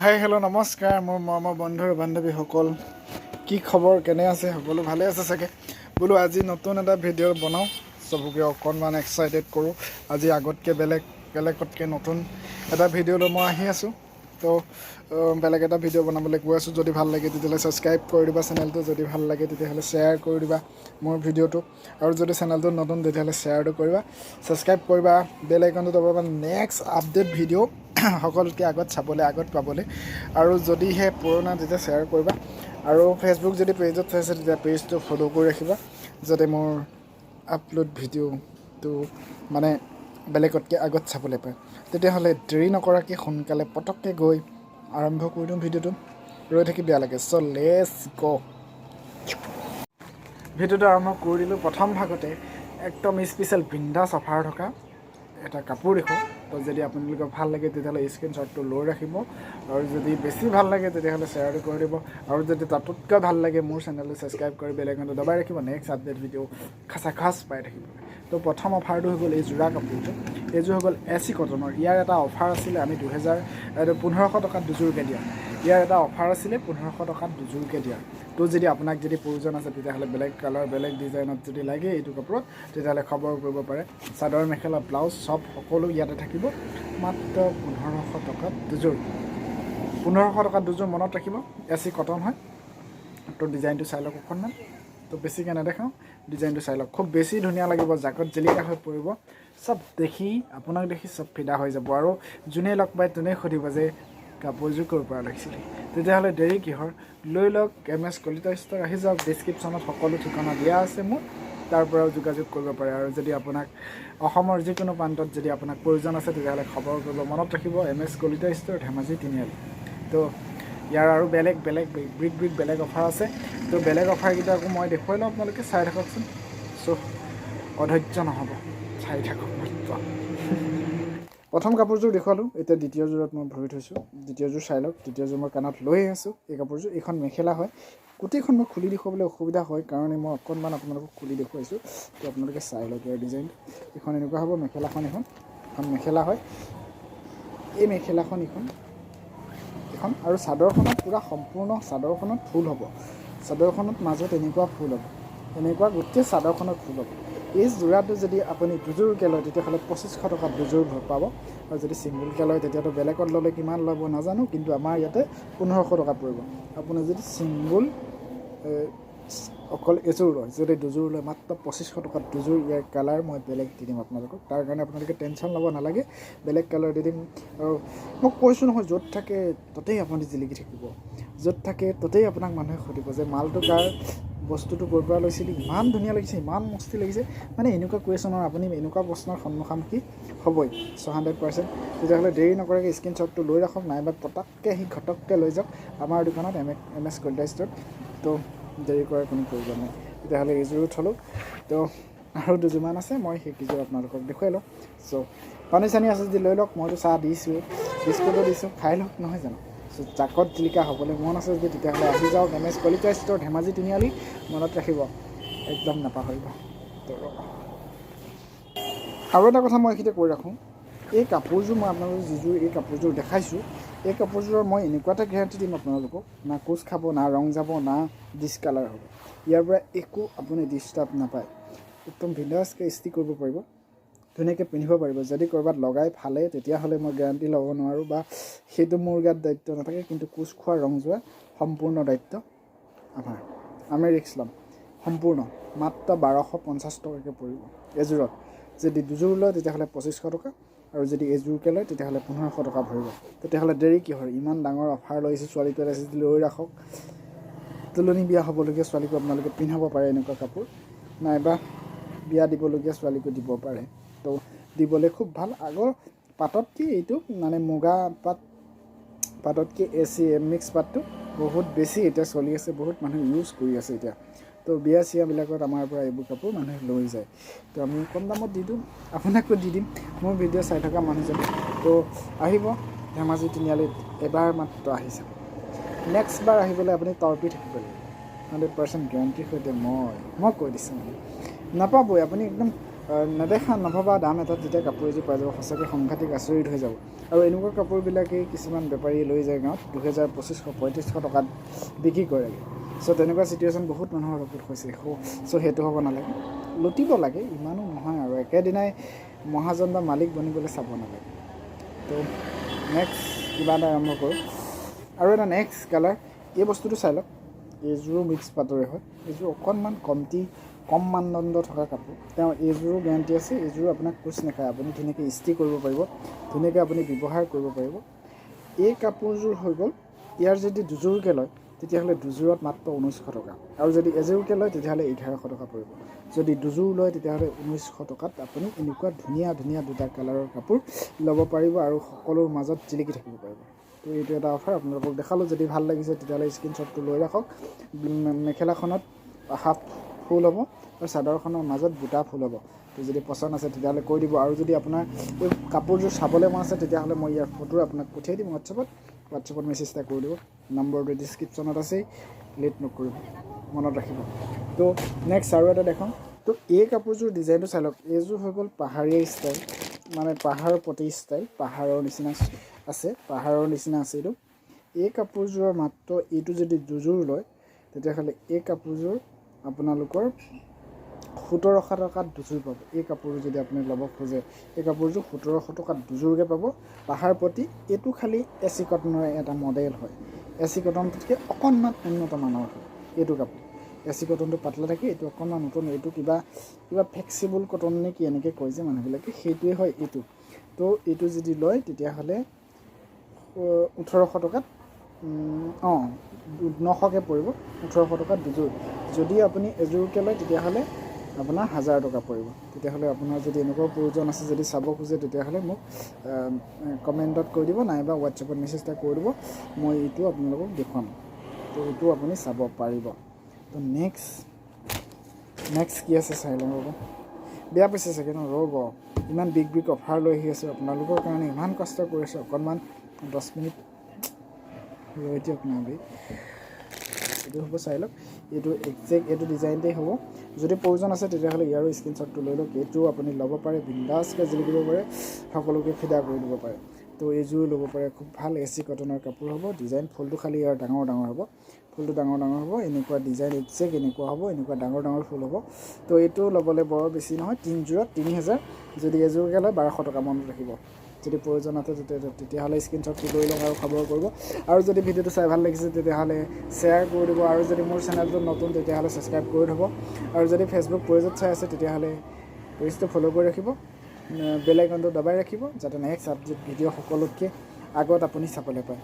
হাই, hello', নমস্কাৰ মোৰ মৰমৰ বন্ধু আৰু বান্ধৱীসকল। কি খবৰ? কেনে আছে সকলো? ভালে আছে চাগে। বোলো আজি নতুন এটা ভিডিঅ' বনাওঁ, চবকে অকণমান এক্সাইটেড কৰোঁ। আজি আগতকৈ বেলেগ, বেলেগতকৈ নতুন এটা ভিডিঅ' লৈ মই আহি আছোঁ। তো বেলেগ এটা ভিডিঅ' বনাবলৈ গৈ আছোঁ। যদি ভাল লাগে, তেতিয়াহ'লে ছাবস্ক্ৰাইব কৰি দিবা চেনেলটো। যদি ভাল লাগে, তেতিয়াহ'লে শ্বেয়াৰ কৰি দিবা মোৰ ভিডিঅ'টো। আৰু যদি চেনেলটো নতুন, তেতিয়াহ'লে শ্বেয়াৰটো কৰিবা, ছাবস্ক্ৰাইব কৰিবা, বেল আইকনটো দবাবা নেক্সট আপডেট ভিডিঅ' সকলোতকৈ আগত চাবলৈ, আগত পাবলৈ। আৰু যদিহে পুৰণা, তেতিয়া শ্বেয়াৰ কৰিবা। আৰু ফেচবুক যদি পেজত চাইছে, তেতিয়া পেজটো ফ'ল' কৰি ৰাখিবা, যাতে মোৰ আপলোড ভিডিঅ'টো মানে বেলেগতকৈ আগত চাবলৈ পায়। তেতিয়াহ'লে দেৰি নকৰাকৈ সোনকালে পটককৈ গৈ আৰম্ভ কৰি দিওঁ ভিডিঅ'টো। ৰৈ থাকি বেয়া লাগে। চ' let's গ'। ভিডিঅ'টো আৰম্ভ কৰি দিলোঁ। প্ৰথম ভাগতে একদম স্পেচিয়েল বিন্দাছ অফাৰ থকা এটা কাপোৰ দেখোঁ। তো যদি আপোনালোকৰ ভাল লাগে, তেতিয়াহ'লে স্ক্ৰীনশ্বটটো লৈ ৰাখিব। আৰু যদি বেছি ভাল লাগে, তেতিয়াহ'লে শ্বেয়াৰটো কৰি দিব। আৰু যদি তাতোতকৈ ভাল লাগে, মোৰ চেনেলটো ছাবস্ক্ৰাইব কৰি বেল আইকনটো দবাই ৰাখিব, নেক্সট আপডেট ভিডিঅ' খাচা খাচ পাই থাকিব। তো প্ৰথম অফাৰটো হৈ গ'ল এই যোৰা কাপোৰটো। এইযোৰ হৈ গ'ল এ চি কটনৰ। ইয়াৰ এটা অফাৰ আছিলে, আমি 2000, এইটো 1500 টকাত দুযোৰকৈ দিয়া। ইয়াৰ এটা অফাৰ আছিলে, 1500 টকাত দুযোৰকৈ দিয়া। তো যদি আপোনাক যদি প্ৰয়োজন আছে, তেতিয়াহ'লে বেলেগ কালাৰ, বেলেগ ডিজাইনত যদি লাগে এইটো কাপোৰত, তেতিয়াহ'লে খবৰ কৰিব পাৰে। চাদৰ মেখেলা, ব্লাউজ চব সকলো ইয়াতে থাকিব। মাত্ৰ 1500 টকাত দুযোৰ, 1500 টকাত দুযোৰ, মনত ৰাখিব। এ চি কটন হয়। তো ডিজাইনটো চাই লওক অকণমান। তো বেছিকৈ নেদেখাওঁ, ডিজাইনটো চাই লওক। খুব বেছি ধুনীয়া লাগিব, জাকত জিলিকা হৈ পৰিব। চব দেখি, আপোনাক দেখি চব ফিদা হৈ যাব। আৰু যোনে লগ পায়, তোনে সুধিব যে কাপোৰযোৰ ক'ৰ পৰা লৈছিলে? তেতিয়াহ'লে দেৰি কিহৰ? লৈ লওক। এম এছ কলিতা ষ্ট'ৰ আহি যাওক। ডিছক্ৰিপশ্যনত সকলো ঠিকনা দিয়া আছে মোৰ, তাৰ পৰাও যোগাযোগ কৰিব পাৰে। আৰু যদি আপোনাক অসমৰ যিকোনো প্ৰান্তত যদি আপোনাক প্ৰয়োজন আছে, তেতিয়াহ'লে খবৰ কৰিব। মনত ৰাখিব, M S Kalita store, Dhemaji Tiniali. তো ইয়াৰ আৰু বেলেগ বেলেগ বিগ বিগ বেলেগ অফাৰ আছে। তো বেলেগ অফাৰকেইটা আকৌ মই দেখুৱাই লওঁ, আপোনালোকে চাই থাককচোন। চ' অধৈৰ্য নহ'ব, চাই থাকক মাত্ৰ। প্ৰথম কাপোৰযোৰ দেখুৱালোঁ, এতিয়া দ্বিতীয়যোৰত মই ভৰি থৈছোঁ। দ্বিতীয়যোৰ চাই লওক। দ্বিতীয়যোৰ মই কাণত লৈ আছোঁ এই কাপোৰযোৰ। এইখন মেখেলা হয়। গোটেইখন মই খুলি দেখুৱাবলৈ অসুবিধা হয় কাৰণে মই অকণমান আপোনালোকক খুলি দেখুৱাইছোঁ। তো আপোনালোকে চাই লওক ইয়াৰ ডিজাইনটো। এইখন এনেকুৱা হ'ব মেখেলাখন। এখন মেখেলা হয়। এই মেখেলাখন এইখন। আৰু চাদৰখনত পূৰা সম্পূৰ্ণ চাদৰখনত ফুল হ'ব। চাদৰখনত মাজত এনেকুৱা ফুল হ'ব, এনেকুৱা গোটেই চাদৰখনত ফুল হ'ব। এই যোৰাটো যদি আপুনি দুযোৰকৈ লয়, তেতিয়াহ'লে 2500 টকাত দুযোৰ পাব। আৰু যদি ছিংগুলকৈ লয়, তেতিয়াতো বেলেগত ল'লে কিমান ল'ব নাজানো, কিন্তু আমাৰ ইয়াতে 1500 টকা পৰিব আপুনি যদি ছিংগুল অকল এযোৰ লয়। যদি দুযোৰ লয়, মাত্ৰ 2500 টকাত দুযোৰ। ইয়াৰ কালাৰ মই বেলেগ দি দিম আপোনালোকক, তাৰ কাৰণে আপোনালোকে টেনশ্যন ল'ব নালাগে। বেলেগ কালাৰ দি দিম। আৰু মই কৈছোঁ নহয়, য'ত থাকে ত'তেই আপুনি জিলিকি থাকিব। য'ত থাকে ত'তেই আপোনাক মানুহে সুধিব যে মালটো কাৰ, বস্তুটো ক'ৰ পৰা লৈছিলি, ইমান ধুনীয়া লাগিছে, ইমান মস্তি লাগিছে। মানে এনেকুৱা কুৱেশ্যনৰ, আপুনি এনেকুৱা প্ৰশ্নৰ সন্মুখামুখি হ'বই চ' 100%। তেতিয়াহ'লে দেৰি নকৰাকৈ স্ক্ৰীনশ্বটটো লৈ ৰাখক, নাইবা পটককৈ আহি ঘটককৈ লৈ যাওক আমাৰ দোকানত, এম এছ কলিতা ষ্ট'ৰত। তো দেৰি কৰাৰ কোনো প্ৰয়োজন নাই। তেতিয়াহ'লে এইযোৰো থ'লোঁ। তো আৰু দুযোৰমান আছে, মই সেইকেইযোৰ আপোনালোকক দেখুৱাই লওঁ। চ' পানী চানী আছে যদি লৈ লওক। মইতো চাহ দিছোঁৱেই, বিস্কুটো দিছোঁ, খাই লওক, নহয় জানো? চ' জাকত জিলিকা হ'বলৈ মন আছে যদি, তেতিয়াহ'লে আহি যাওক M S Kalita store, Dhemaji Tiniali. মনত ৰাখিব, একদম নাপাহৰিব। তো ৰ'ব, আৰু এটা কথা মই এইখিনিতে কৈ ৰাখোঁ। এই কাপোৰযোৰ মই আপোনালোকক যিযোৰ এই কাপোৰযোৰ দেখাইছোঁ, এই কাপোৰযোৰৰ মই এনেকুৱা এটা গেৰাণ্টি দিম আপোনালোকক, না কোচ খাব, না ৰং যাব, না ডিছকালাৰ হ'ব। ইয়াৰ পৰা একো আপুনি ডিষ্টাৰ্ব নাপায়। একদম বিন্দাছকৈ ইস্ত্ৰি কৰিব পাৰিব, ধুনীয়াকৈ পিন্ধিব পাৰিব। যদি ক'ৰবাত লগাই ফালে, তেতিয়াহ'লে মই গেৰাণ্টি ল'ব নোৱাৰোঁ বা সেইটো মোৰ গাত দায়িত্ব নাথাকে। কিন্তু কোচ খোৱা, ৰং যোৱা সম্পূৰ্ণ দায়িত্ব আমাৰ, আমি ৰিস্ক ল'ম সম্পূৰ্ণ। মাত্ৰ 1250 টকাকৈ পৰিব এযোৰত। যদি দুযোৰ লয়, তেতিয়াহ'লে 2500 টকা। আৰু যদি এযোৰকৈ লয়, তেতিয়াহ'লে 1500 টকা ভৰিব। তেতিয়াহ'লে দেৰি কিহৰ? ইমান ডাঙৰ অফাৰ লৈছোঁ। ছোৱালী তোৱালী আছে যদি লৈ ৰাখক। তুলনি বিয়া হ'বলগীয়া ছোৱালীকো আপোনালোকে পিন্ধাব পাৰে এনেকুৱা কাপোৰ, নাইবা বিয়া দিবলগীয়া ছোৱালীকো দিব পাৰে। তো দিবলৈ খুব ভাল। আগৰ পাটতকৈ এইটো মানে মুগা পাট, পাটতকৈ এ চি মিক্স পাটটো বহুত বেছি এতিয়া চলি আছে, বহুত মানুহে ইউজ কৰি আছে এতিয়া। তো বিয়া চিয়াবিলাকত আমাৰ পৰা এইবোৰ কাপোৰ মানুহে লৈ যায়। তো আমি কম দামত দি দিওঁ, আপোনাকো দি দিম, মোৰ ভিডিঅ' চাই থকা মানুহজনে। তো আহিব ধেমাজি তিনিআলিত, এবাৰ মাত্ৰ আহি চাব। নেক্সট বাৰ আহিবলৈ আপুনি তৰপি থাকিব লাগিব। 100% গেৰাণ্টিৰ সৈতে মই কৈ দিছোঁ, মানে নাপাবই আপুনি একদম। নেদেখা নভবা দাম এটাত যেতিয়া কাপোৰ এযোৰ পাই যাব, সঁচাকৈ সাংঘাতিক আচৰিত হৈ যাব। আৰু এনেকুৱা কাপোৰবিলাকেই কিছুমান বেপাৰীয়ে লৈ যায় গাঁৱত, 2000, 2500, 3500 টকাত বিক্ৰী কৰেগৈ। চ' তেনেকুৱা চিটুৱেশ্যন বহুত মানুহৰ লগত হৈছে। চ' সেইটো হ'ব নালাগে, লুটিব লাগে, ইমানো নহয় আৰু একেদিনাই মহাজন বা মালিক বনিবলৈ চাব নালাগে। তো নেক্সট কিবা এটা আৰম্ভ কৰোঁ আৰু এটা নেক্সট কালাৰ। এই বস্তুটো চাই লওক। এইযোৰো মিক্স পাটৰে হয়। এইযোৰ অকণমান কমটি কম মানদণ্ড থকা কাপোৰ। তেওঁ এইযোৰো গেৰাণ্টি আছে। এইযোৰো আপোনাক কোচ নাখায়। আপুনি ধুনীয়াকৈ ইস্ত্ৰি কৰিব পাৰিব, ধুনীয়াকৈ আপুনি ব্যৱহাৰ কৰিব পাৰিব। এই কাপোৰযোৰ হৈ গ'ল। ইয়াৰ যদি দুযোৰকৈ লয়, তেতিয়াহ'লে দুযোৰত মাত্ৰ 1900 টকা আৰু যদি এযোৰকৈ লয়, তেতিয়াহ'লে 1100 টকা পৰিব। যদি দুযোৰ লয়, তেতিয়াহ'লে 1900 টকাত আপুনি এনেকুৱা ধুনীয়া ধুনীয়া দুটা কালাৰৰ কাপোৰ ল'ব পাৰিব আৰু সকলোৰ মাজত জিলিকি থাকিব পাৰিব। তো এইটো এটা অফাৰ আপোনালোকক দেখালোঁ। যদি ভাল লাগিছে, তেতিয়াহ'লে স্ক্ৰীনশ্বটটো লৈ ৰাখক। মেখেলাখনত হাফ ফুল হ'ব আৰু চাদৰখনৰ মাজত বুটা ফুল হ'ব। তো যদি পচন্দ আছে, তেতিয়াহ'লে কৈ দিব। আৰু যদি আপোনাৰ এই কাপোৰযোৰ চাবলৈ মন আছে, তেতিয়াহ'লে মই ইয়াৰ ফটো আপোনাক পঠিয়াই দিম হোৱাটছএপত। হোৱাটছএপত মেছেজ এটা কৰি দিব। নম্বৰটো ডিছক্ৰিপশ্যনত আছেই। লেট নকৰিব, মনত ৰাখিব। তো নেক্সট আৰু এটা দেখাওঁ। তো এই কাপোৰযোৰ ডিজাইনটো চাই লওক। এইযোৰ হৈ গ'ল পাহাৰীয়া ষ্টাইল, মানে পাহাৰৰ প্ৰতি ষ্টাইল, পাহাৰৰ নিচিনা আছে, পাহাৰৰ নিচিনা আছে এইটো। এই কাপোৰযোৰৰ মাত্ৰ এইটো যদি দুযোৰ লয়, তেতিয়াহ'লে এই কাপোৰযোৰ আপোনালোকৰ 1700 টকাত দুযোৰ পাব। এই কাপোৰযোৰ যদি আপুনি ল'ব খোজে, এই কাপোৰযোৰ 1700 টকাত দুযোৰকৈ পাব। পাহাৰ প্ৰতি এইটো খালি এ চি কটনৰ এটা মডেল হয়। এ চি কটনটোতকৈ অকণমান উন্নত মানৰ হয় এইটো কাপোৰ। এ চি কটনটো পাতলা থাকে, এইটো অকণমান নতুন। এইটো কিবা কিবা ফ্লেক্সিবল কটন নে কি এনেকৈ কয় যে মানুহবিলাকে, সেইটোৱে হয় এইটো। তো এইটো যদি লয়, তেতিয়াহ'লে 1800 টকাত, অঁ, 900কৈ পৰিব, 1800 টকাত দুযোৰ। যদি আপুনি এযোৰকৈ লয়, তেতিয়াহ'লে আপোনাৰ 1000 টকা পৰিব। তেতিয়াহ'লে আপোনাৰ যদি এনেকুৱা প্ৰয়োজন আছে, যদি চাব খোজে, তেতিয়াহ'লে মোক কমেণ্টত কৈ দিব নাইবা হোৱাটছএপত মেছেজ এটা কৰি দিব। মই এইটো আপোনালোকক দেখুৱাম। তো এইটো আপুনি চাব পাৰিব। তো নেক্সট নেক্সট কি আছে চাই লওঁ। ৰ'ব, বেয়া পাইছে চাগে ন? ৰ'ব, ইমান বিগ বিগ অফাৰ লৈ আহি আছোঁ আপোনালোকৰ কাৰণে, ইমান কষ্ট কৰিছোঁ, অকণমান 10 মিনিট ৰৈ দিয়ক না বে। এইটো হ'ব, চাই লওক। এইটো একজেক্ট এইটো ডিজাইনতেই হ'ব। যদি প্ৰয়োজন আছে, তেতিয়াহ'লে ইয়াৰো স্ক্ৰীনশ্বটটো লৈ লওক। এইটোও আপুনি ল'ব পাৰে, বিন্দাছকৈ জিলিকিব পাৰে, সকলোকে ফিদা কৰি দিব পাৰে। তো এইযোৰো ল'ব পাৰে। খুব ভাল এ চি কটনৰ কাপোৰ হ'ব। ডিজাইন ফুলটো খালি ইয়াৰ ডাঙৰ ডাঙৰ হ'ব, ফুলটো ডাঙৰ ডাঙৰ হ'ব। এনেকুৱা ডিজাইন একজেক্ট এনেকুৱা হ'ব, এনেকুৱা ডাঙৰ ডাঙৰ ফুল হ'ব। তো এইটো ল'বলৈ বৰ বেছি নহয়, তিনিযোৰত 3000। যদি এযোৰকৈ লয়, 1200 টকা। মনত ৰাখিব। যদি প্ৰয়োজন আছে, তেতিয়াহ'লে স্ক্ৰীনশ্বটটো লৈ লওক আৰু খবৰ কৰিব। আৰু যদি ভিডিঅ'টো চাই ভাল লাগিছে, তেতিয়াহ'লে শ্বেয়াৰ কৰি দিব। আৰু যদি মোৰ চেনেলটো নতুন, তেতিয়াহ'লে ছাবস্ক্ৰাইব কৰি থ'ব। আৰু যদি ফেচবুক পেজত চাই আছে, তেতিয়াহ'লে পেজটো ফ'ল' কৰি ৰাখিব, বেল আইকনটো দবাই ৰাখিব, যাতে নেক্সট আপডেট ভিডিঅ' সকলোতকৈ আগত আপুনি চাবলৈ পায়।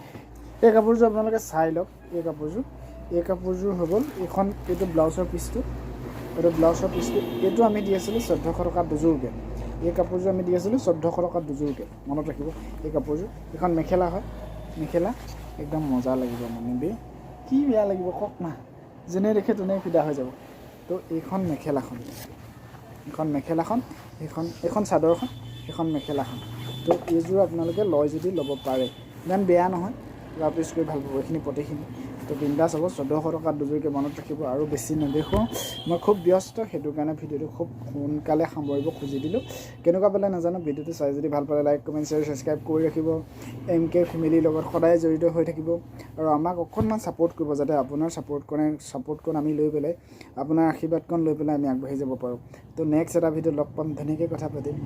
এই কাপোৰযোৰ আপোনালোকে চাই লওক। এই কাপোৰযোৰ হৈ গ'ল এইখন। এইটো ব্লাউজৰ পিচটো, এইটো ব্লাউজৰ পিচটো। এইটো আমি দি আছিলোঁ 1400 টকাত দুযোৰকৈ। এই কাপোৰযোৰ আমি দি আছিলোঁ 1400 টকাত দুযোৰকৈ, মনত ৰাখিব। এই কাপোৰযোৰ, এইখন মেখেলা হয়। মেখেলা একদম মজা লাগিব, মানে বে কি বেয়া লাগিব কওক না, যোনে দেখে তোনে ফিদা হৈ যাব। তো এইখন মেখেলাখন, এইখন মেখেলাখন, সেইখন, এইখন চাদৰখন, সেইখন মেখেলাখন। তো এইযোৰ আপোনালোকে লয় যদি ল'ব পাৰে, ইমান বেয়া নহয়। পিচ কৰি ভাল পাব এইখিনি পটিখিনি। তো বিন্দাছ হ'ব 1400 টকাত দুযোৰকৈ, মনত ৰাখিব। আৰু বেছি নেদেখুৱাওঁ, মই খুব ব্যস্ত, সেইটো কাৰণে ভিডিঅ'টো খুব সোনকালে সামৰিব খুজি দিলোঁ। কেনেকুৱা পালে নাজানো। ভিডিঅ'টো চাই যদি ভাল পালে, লাইক, কমেণ্ট, শ্বেয়াৰ, ছাবস্ক্ৰাইব কৰি ৰাখিব। এম কে ফেমিলিৰ লগত সদায় জড়িত হৈ থাকিব আৰু আমাক অকণমান ছাপোৰ্ট কৰিব, যাতে আপোনাৰ ছাপৰ্টকণ আমি লৈ পেলাই, আপোনাৰ আশীৰ্বাদকণ লৈ পেলাই আমি আগবাঢ়ি যাব পাৰোঁ। তো নেক্সট এটা ভিডিঅ' লগ পাম, ধুনীয়াকৈ কথা পাতিম,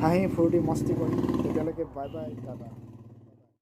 হাঁহি ফূৰ্তি মস্তি কৰিম। তেতিয়ালৈকে বাই বাই, টাটা।